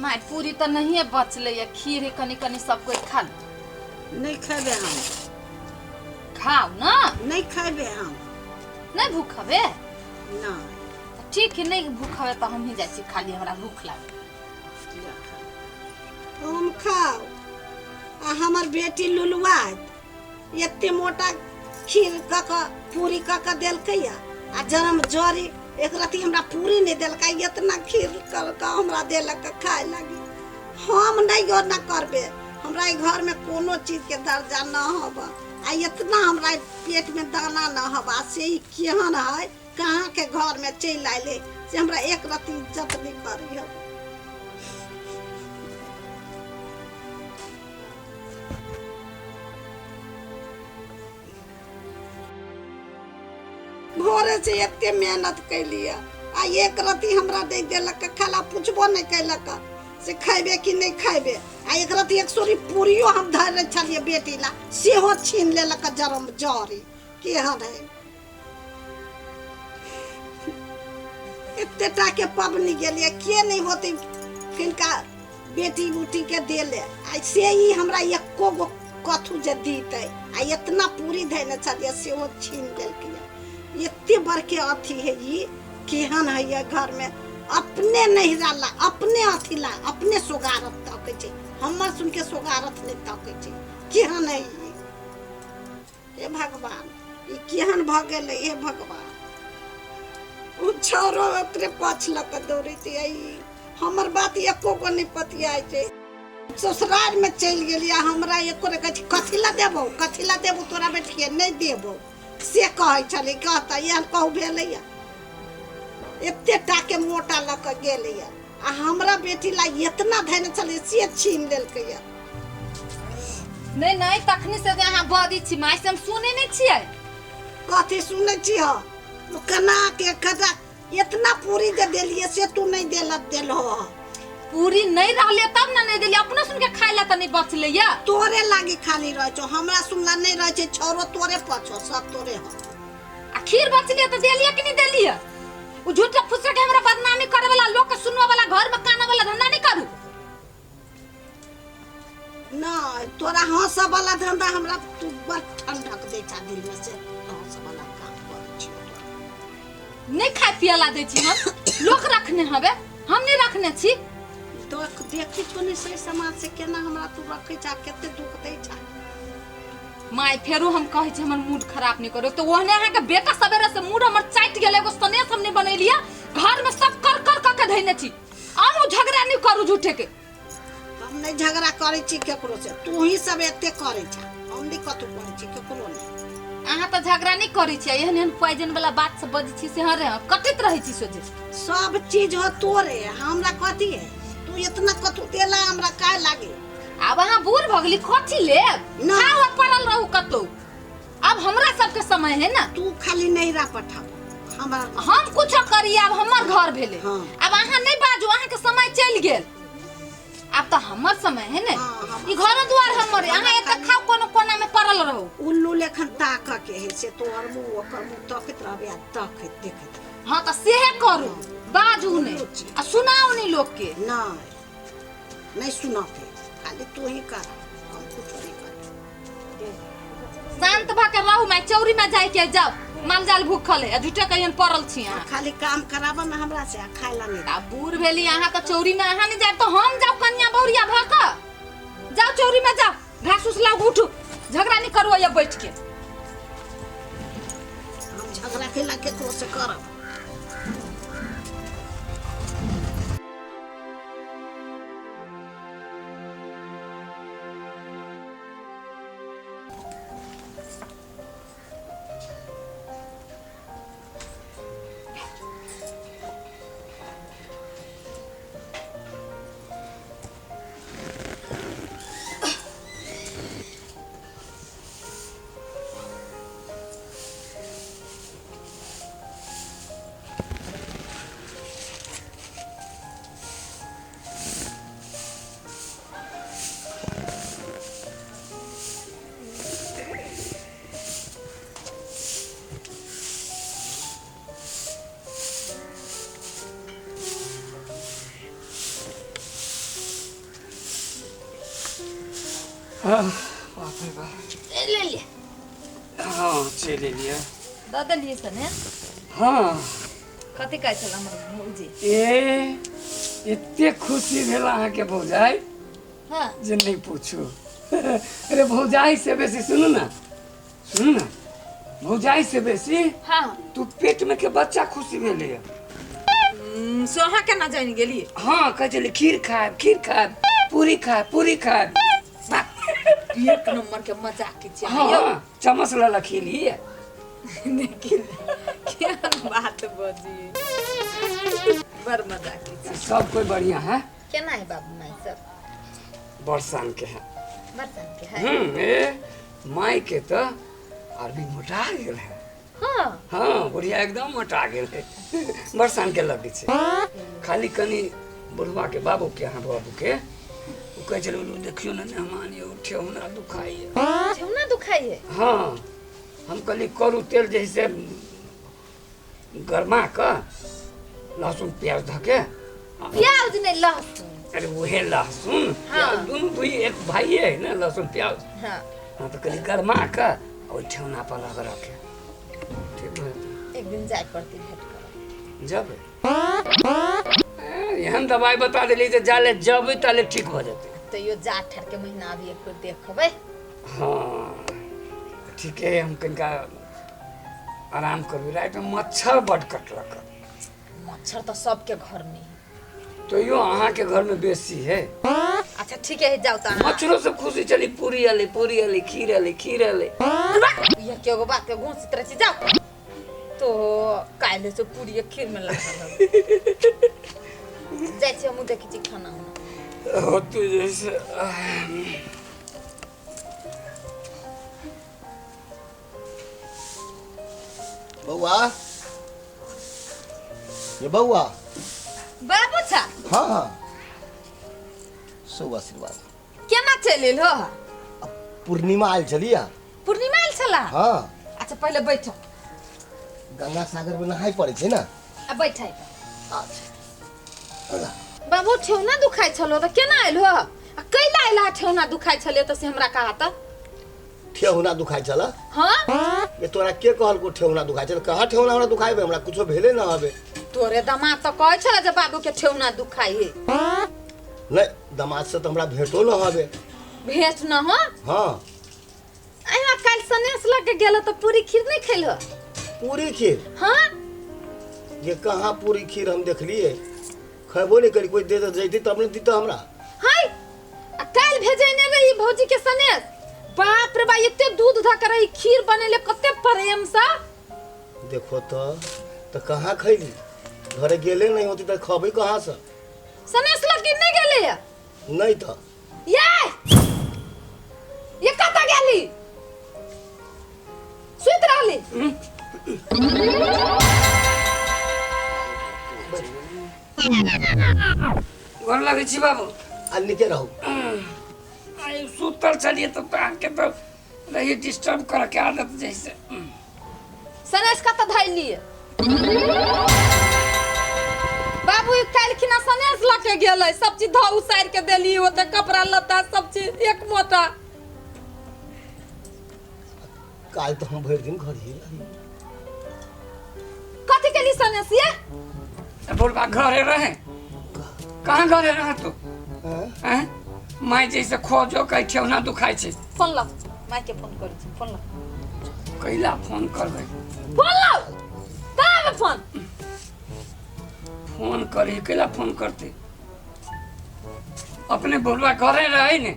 माय पूरी तऽ नहिए बचलै या खीर है कनि कनि सब कोइ खा ले। नहि खेबै हम। खाउ ना। नहि खेबै हम। नहि भूख हबे? नहि। ठीक है, नहि भूख हबे तऽ हम ही जाइ छी खाली, हमरा भूख लागल। हम खाउ आ हमर बेटी लुलुआ एते मोटा खीर कऽ कऽ पूरी कऽ कऽ देलकैया आ जरम जरी एक रत्ती हमरा पूरी नहि देलकै, इतना खीर कर कऽ हमरा देलक खाय लागी। हम नहि ओना करबै, हमरा ई घरमे कोनो चीजके दर्जा न हब आ इतना हमरा पेटमे दाना न हब। आ से ई केहन है, कहाँके घरमे चलि अयलै से हमरा एक रत्ती इज्जत नहि करी हब। भोरे से एते मेहनत कैलियै आ एक रत्ती हमरा नहि देलक खाला, पुछबो नहि कैलक से खैबे कि नहि खैबे। आ एक रत्ती एक सोरी पूरियो हम धरने छलियै बेटी ला, सेहो छीन लेलक जरम जरी। केहन है, एते टा के पबनी गेलियै, के नहि होतै किनका बेटी उटी के देले, आ से ई हमरा एको गो कथू जे दीतै। आ इतना पूरी धैने छलियै सेहो छीन लेलकै। एते बड़के अथी है ई, केहन है ये घर में अपने नहिरा ला अपने अथी ला अपने सोगारत तकै छै, हमर सुन के सोगारत नहि तकै छै। केहन है ई, हे भगवान, ई केहन भऽ गेलै हे भगवान। ओ छौरो ओकरे पाछ लऽ कऽ दौड़ै छै, ई हमर बात एको गो नहि पतियाइ छै। ससुरालमे चलि गेलियै, हमरा एको रे कहै छै कथी लए देबौ, कथी लए देबौ तोरा बेटीके, नहि देबौ से कहै छलै। कहता एहन कहू भेलैया, एते टाके मोटा लऽ कऽ गेलैया आ हमरा बेटी ला इतना धैने छलै से छीन लेलकैया। नहि नहि, तखनी से जे अहाँ बजै छी माय से हम सुनै नहि छियै। कथी सुनै छी? हम केना के कदा इतना पूरी जे देलियै से तू नहि देलक देलहो। पूरी नहि रहले तब ने नहि देलियै, अपनो सुन के खाय ला तऽ नहि बचलै या। तोरे लागी खाली रहै छौ, हमरा सुनला नहि रहै छै। छौरो तोरे पछो, सब तोरे हो। आ खीर बचलियै तऽ देलियै कि नहि देलियै? ओ झूठे फूसे के हमरा बदनामी करे वाला, लोग के सुनवा वाला, घर में काना वाला धंधा नहीं करू। नहीं, तोरा हंस वाला धंधा हमरा तू बड़ ठंडक दै छा दिल में से, हंस वाला काम करै छियौ तोरा। नहीं खाय पियला दै छी हम, लोक रखने हवे, हम नहीं रखने छी। देख देखी छौ ने सही समाज से केना हमरा तू रखै छा, कते दुख दै छा। माय फेरो हम कहै छी हमर मूड खराब नहीं करो, तो ओहने अहाँके बेटा सवेरे से मूड हमर चाटि गेल। एगो सनेस हम नहीं बनेलियै, घर में सब कर कर कर के धैने छी। अहूँ झगड़ा नहीं करू झूठे के। हम नहीं झगड़ा करै छी केकरो से, तू ही सब एते करै छा, हम नहीं कतौ करै छी केकरो नहीं। अहाँ तऽ झगड़ा नहीं करै छियै, एहन एहन पॉइजन वाला बात सब बजै छी से हरे हँ कटैत रहै छी सोझे। सब चीज हो तोरे, हमरा कथी है? तू इतना कतौ देला हमरा काय लागे? आब अहाँ बूढ़ भऽ गेली, कथी लेब? ना। खाउ आ पड़ल रहू कतौ, आब हमरा सबके समय है ना। तू खाली नैहरा पठाब हमरा। हम कुछो करी, आब हमर घर भेलै। हाँ। आब अहाँ नहीं बाजू, अहाँके समय चलि गेल, आब तऽ हमर समय है ने। हाँ, हमर ई घरो दुआर हमर है, अहाँ एतऽ खाउ कोनो कोना में पड़ल रहू। उल्लू लेखन ताकऽ के है से तोहर मुँह ओकर मुँह तकैत रहबे आ तकैत देखैत रहबे। हाँ तऽ सेहे करू, बाजू नहि आ सुनाउ नहि लोक के। नहीं नहीं सुनाते, खाली तू ही कर, हम कुछ नहीं करते। शांत भऽ के रहू मैं, चौरी में जाय के जाउ, माल जाल भूखल है आ झूठे कहियन पड़ल छी अहाँ। खाली काम कराबऽ में हमरा से आ खाय ला नहीं। आ बूढ़ भेली अहाँ तऽ चौरी में अहाँ नहीं जायब तऽ हम जाउ? कन्या बहुरिया भऽ कऽ जाउ चौरी में, जाउ घास उस लाउ, उठू, झगड़ा नहीं करू या बैठ के। हम झगड़ा केला केकरो से करब? बाप रे बाप। ले ले। हाँ, चलि एलियै। दऽ देलियै सने? हाँ। कथी कहै छल हमर भौजी? ए, एते खुशी भेल अहाँके भौजाइ जे नहि पूछू। अरे भौजाइ से बेसी सुनू ने, सुनू ने, भौजाइ से बेसी तू पेट में के बच्चा खुशी भेलै। से अहाँ केना जानि गेलियै? हाँ, कहै छलै खीर खायब, खीर खायब, पूरी खायब, पूरी खायब। एक नंबर के मजाक के छियै। हाँ, चम्मच लऽ लऽ खेलियै। देखिन केहन बात बजी, बड़ मजाक के छियै। सब कोई बढ़िया है। केना है बाबू माय सब? बड़ शान के है। बड़ शान के है। ए माय के तो आरबी मोटा गेल है। हाँ। हाँ, बुढ़िया एकदम मोटा गेल है, बड़ शान के लगै छै। खाली कनी बुढ़वा के बाबू के, अहाँ बाबू के ओ कहै छलै, देखियौ ने मेहमान यौ, ठेहुना दुखाइए। ठेहुना दुखाइए? हाँ, हम कहली करू तेल जैसे गरमा कऽ लहसुन प्याज धऽ के। प्याज नहीं, लहसुन। अरे उहे लहसुन। हाँ। प्याज दुनू दुई एक भाइये है ना, लहसुन प्याज। हाँ। हाँ, तो कहली गरमा कऽ ओहि ठेहुना पर लगा रखे, ठीक भऽ जेतै। एक दिन जाय पड़तै भेंट करऽ। जब एहन दवाई बता देली जे जाले जबै ताले ठीक भऽ जेतै। तैयो जा ठर के महीना अभी एक बेर देखबै। हाँ ठीके है, हम कनिका आराम करबै। रातिमे मच्छर बड कटलक। मच्छर तऽ सबके घर में। तैयो अहाँके घर में बेसी है। अच्छा ठीक है, जाओ तऽ। मच्छरो सब खुशी चली, पूरी अले, पूरी अले, खीर अले, खीर अले। यह के एगो बात के घूसैत रहै छी, जाओ तो काल्हि से पूरी खीर में लागल जाइ छी। हमहूँ देखै छी खाना उना। होते जैसे बौआ, ये बौआ। बाबू छा। हाँ हाँ, सब आशीर्वाद। केना चलि एल हो? पूर्णिमा आयल छलियै। पूर्णिमा आयल छला? हाँ। अच्छा पहिले बैठो। गंगा सागर में नहाय पड़े छै ना। आ बैठै। अच्छा बाबू, ठेहुना दुखाइ छलो तऽ केना आयल हो? आ कैला आयल? ठेहुना दुखाइ छलै तऽ से हमरा कहा तऽ। ठेहुना दुखाइ छल? हाँ। ये तोरा के कहलको ठेहुना दुखाइ छल? कहाँ ठेहुना हमरा दुखाइबे, हमरा कुछो भेले ना हबे। तोरे दामाद तऽ कहै छल जे बाबू के ठेहुना दुखाइ है। नहीं, दामाद से तो हमरा भेटो न हबे। भेट न हो? हाँ। अहाँ काल्हि सनेस लग के गेल तऽ पूरी खीर नहीं खेल हो? पूरी खीर? हाँ। ये कहाँ पूरी खीर हम देखलिए, खेबो नहीं करी। कोई दे दे जैती तब ने दीता हमरा। हाय, आ काल्हि भेजने रही भौजी के सनेस। बाप रे बा, एते दूध धऽ के रही खीर बनेले कते प्रेम से। देखो तो कहाँ खैली, घरे गेले नहीं होती तो खबे कहाँ से। सनेस लग के नहीं गेले या? नहीं तो। ये कतऽ गेली? सुति रहली? गोर लगै छी बाबू। आ नीके रहू। आई सुतल छलियै तऽ अहाँके तऽ रही डिस्टर्ब करऽ के आदत जैसे। सनेस कतऽ धैलियै बाबू? ई काल्हि खिना सनेस लऽ के गेलै, सब चीज धऽ उसारि के देली ओते, कपड़ा लत्ता सब चीज एक मोटा। काल्हि तो हम भरि दिन घर ही रही। कथी केली सनेस ये? बुढ़बा घरे रहे? कहाँ घरे रहे तू? हाँ? माय जैसे खोजो कहीं ठेहुना दुखाइ छै। फोन लाओ, माय के फोन करै छी, फोन लाओ। कैला फोन करबै? फोन लाओ, कहाँ फोन? फोन करी कैला फोन करते? अपने बुढ़बा घरे रहे ने?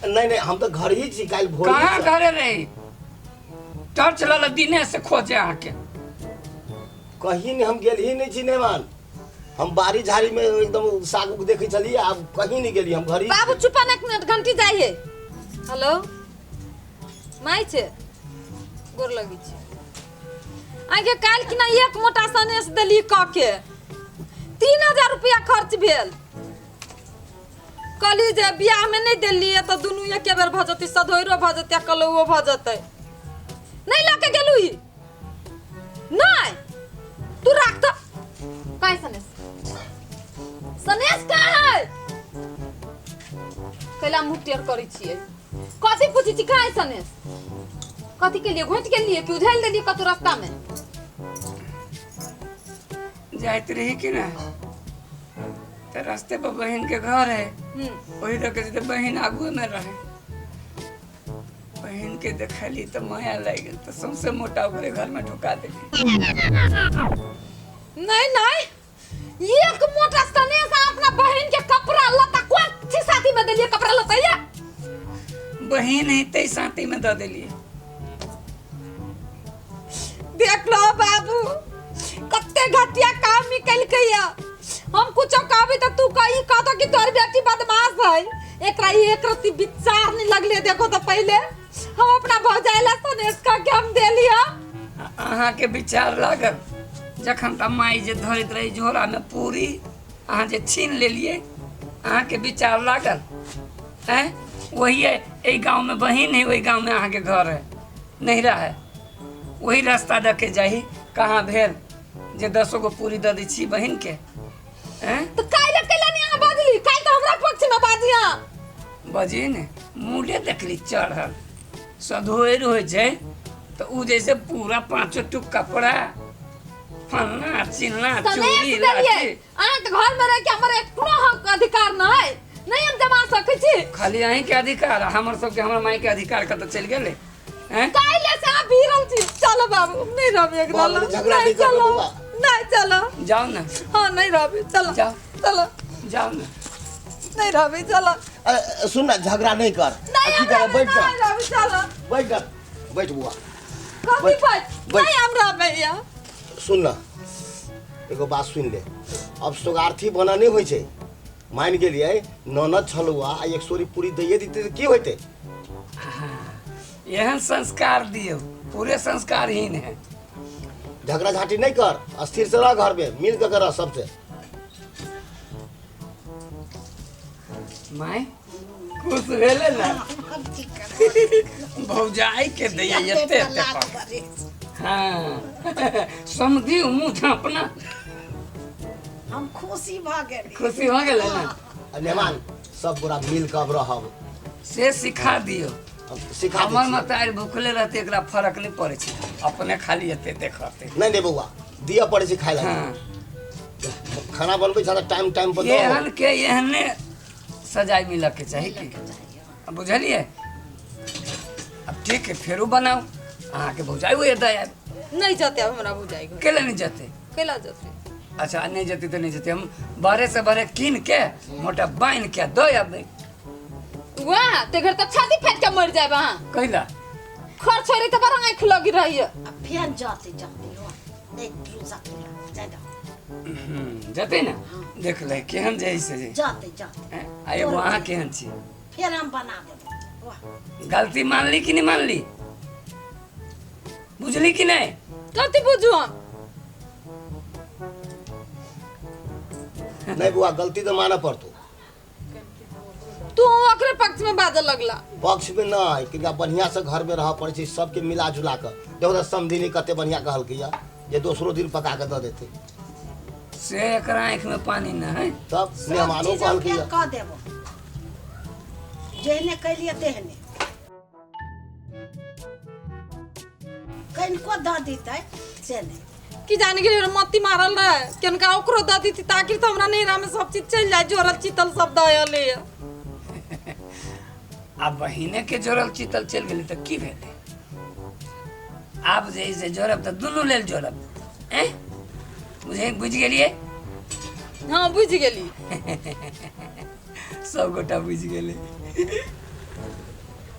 नहीं नहीं, हम तो घर ही छी काल्हि भोर। कहाँ घरे रही? टॉर्च लऽ दिने से खोजे अहाँके। कहीं नहीं, हम गेल ही नहीं छी नेमान। हम बाड़ी झाड़ी में एकदम साग उग देखै छलियै, आब कहीं नहीं गेली, हम घर ही। बाबू चुपा ना, एक मिनट, घंटी जाइ है। हेलो माय छे, गोर लगै छी। आगे काल्हि किना एक मोटा सनेस देली कऽ के 3000 रुपया खर्च भेल। कहली जे बियाह में नहीं देलियै तऽ दुनू एके बेर भऽ जेतै, सधोइरो भऽ जेतै आ कलौओ भऽ जेतै। नहीं लऽ के गेलू ई? नहीं तू राख तऽ। कहाँ सनेस? सनेस कहाँ है? कैला मुँह टेढ़ करै छियै? कथी पूछै छी कहाँ है सनेस? कथी के लिए घोटि गेलियै कि उझेल देलियै कतौ रास्ता में? जाइत रही कि ना तो रास्ते पर बहन के घर है, वही रखे तो बहन आगू में रहे। बहन के देखली तो माया लग गेल तो सबसे मोटा ओकरे घर में ढुका देली। नहीं नहीं, एक मोटा सनेस अपना बहन के कपड़ा लता कोन चीज साथी में देलियै कपड़ा लता? या बहन है ते साथी में the देलियै। देख लो बाबू कते घटिया काम निकल गया। हम कुछ कहबे तो तू कही कहतो कि तोर बेटी बदमाश है। एकरा एक रत्ती विचार नहीं लगले। देखो तो पहले हम अपना भौजाइला सनेस का के हम देलिया। अहाँ के विचार लागल जखन त माई जे धरैत रही झोरा में पूरी, अहाँ जे छीन लेलिए, अहाँ के विचार लागल हैं? वही है, एहि गाँव में बहिन है, वही गाँव में अहाँ के घर है, नैहरा है, वही रास्ता दऽ के जाही। कहाँ भेल जे 10 गो पूरी दऽ दै छी बहिन के? तो काल्हि कैला नहीं अहाँ बाजली? काल्हि तो हमरा पक्ष में बाजी। अहाँ बजी ने मूले देखली चढ़ल सधोरि होइ छै तो उ जैसे पूरा 5 टुक कपड़ा फलना चिलना चूड़ी लाठी। अहाँ के घर में रह के हमर कोनो हक अधिकार न है, नहीं हम जमा सकै छी। खाली अहीं के अधिकार, हमर सबके हमर माई के अधिकार कतऽ चलि गेलै? काल्हि से अहाँ भीरल छी। चलो बाबू नहीं रहबे एकरा लग, नहीं चलो, नहीं चलो जाओ ना। हाँ नहीं रहबे, चलो जाओ, चलो जाओ ना, नहीं रहबे, चलो। अरे सुन ना, झगड़ा नहीं कर, नहीं कर, बैठ जा, चलो बैठ जा, बैठ बुआ, कथी बैठ, नहीं हम रहबे। या सुन ना एगो बात सुन ले, अब सोगार्थी बना नहीं होइ छै, मान गेलियै ननद छलुआ आ एक सोरी पूरी दैये दिते तऽ की होइतै? एहन संस्कार दियौ, पूरे संस्कारहीन है। झगड़ा झांटी नहीं कर, स्थिर से रह, घर में मिल के रह सबसे। माय खुश भेलै ना? भौजाई के दैया एते एते। हाँ समझी मुँह झाँपना। हम खुशी भऽ गेली। खुशी भऽ गेलै ना? मेहमान सब गोरा मिल के अब रहब से सिखा दियौ। सिखा हमर मतारी भूखले रहते एकरा फरक नहीं पड़े छै, अपने खाली एते देखते। नहीं नहीं बउआ, दिया पड़े छै खाय ला। खाना बनबै छै टाइम टाइम पर। एहन के एहने सजाय मिलऽ के चाही की, बुझलियै? अब ठीक है फेरो बनाओ। अहाँ के भौजाई ओए दया नहीं जते, अब हमरा भौजाई घर केला नहीं जते, केला जते? अच्छा नहीं जते तो नहीं जते, हम बारे से बारे कीन के मोटा बांध के दऽ आबै। वाह ते घर त छाती फाटि के मर जाब अहाँ। कैला? खर छोरी त बड़ा आँखि लगी रही। अब फेर जाते जाते हो नहीं रुक जाते जा जते ना। देख ले केहन जाइ से जाते जाते। आ एगो अहाँ केहन छी? फेर हम बना देबै। वाह गलती मानली कि नहीं मानली? बुझली कि नहीं? कथी बुझू हम? नहीं बुआ गलती तो मानऽ पड़तो। तू ओकरे पक्ष में बाजऽ लगला। पक्ष में नहीं, कि बढ़िया से घर में रह पड़े छै, सबके मिला जुला के। देखो तो समधिनी कते बढ़िया कहलकै या जे दोसरो दिन पका के दऽ देते। से एकरा आँखि में पानी न है तब मेहमानो कहलकै या कह देबो, जेहने कैलिए तेहने कनको दऽ दितै से नहीं। की जाने गेलियै मत्ती मारल रहे केनका ओकरो दऽ दिती ताकि तो हमरा नैहरा में सब चीज चलि जाय, जोड़ल चितल सब दऽ अलै। आ बहिने के जोड़ल चितल चलि गेलै तऽ की भेलै? आब जे से जोड़ब तऽ दुनू लेल जोड़ब। हैं बुझि गेलियै? हाँ बुझि गेली। सब गोटा बुझि गेलै।